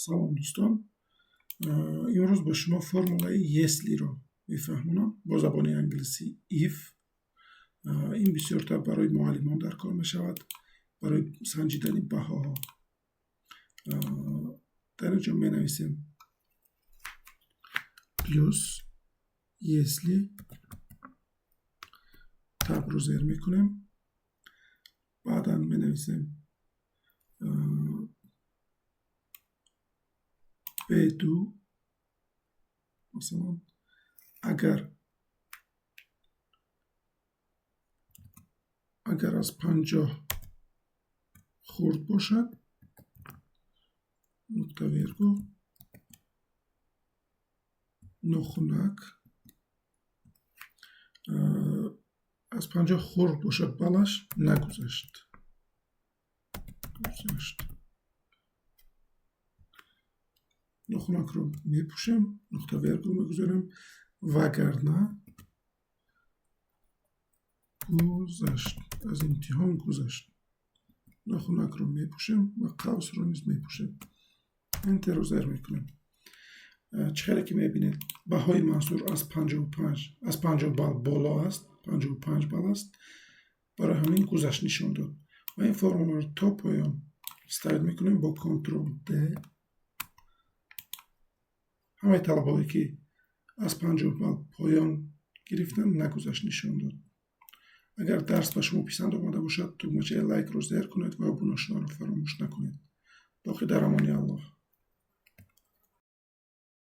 Салом, дӯстон! Имрӯз ба шумо формулаи если ро мефаҳмонам, бо забони англисӣ if. Ин бисёртар барои муаллимон дар кор мешавад, барои санҷидани баҳоҳо. Дар ин ҷо менависем плюс если, Tab ро зер мекунем, баъдан менависем B2, масалан, агар аз 50 хурд бошад, нуқта вергул, нохунак, аз 50 хурд бошад балаш, нагузашт, гузашт. Нохунакро мепӯшем, нуқта вергул мегузорем, вагарна гузашт, аз имтиҳон гузашт. Нохунакро мепӯшем ва қавсро низ мепӯшем. Enter ро зер мекунем. Чӣ хеле ки мебинед, баҳои Мансур аз 55, аз 50 балл боло аст, 55 балл аст. Барои ҳамин гузашт нишон дод. Ва ин формуларо то поён вставить мекунем бо Ctrl D. Ҳамаи талабаҳое, ки аз 50 балл поён гирифтанд, нагузашт нишон дод. Агар дарс ба шумо писанд омада бошад, тугмачаи лайкро зер кунед ва обуна шуданро фаромӯш накунед. Боқӣ дар амони Аллоҳ.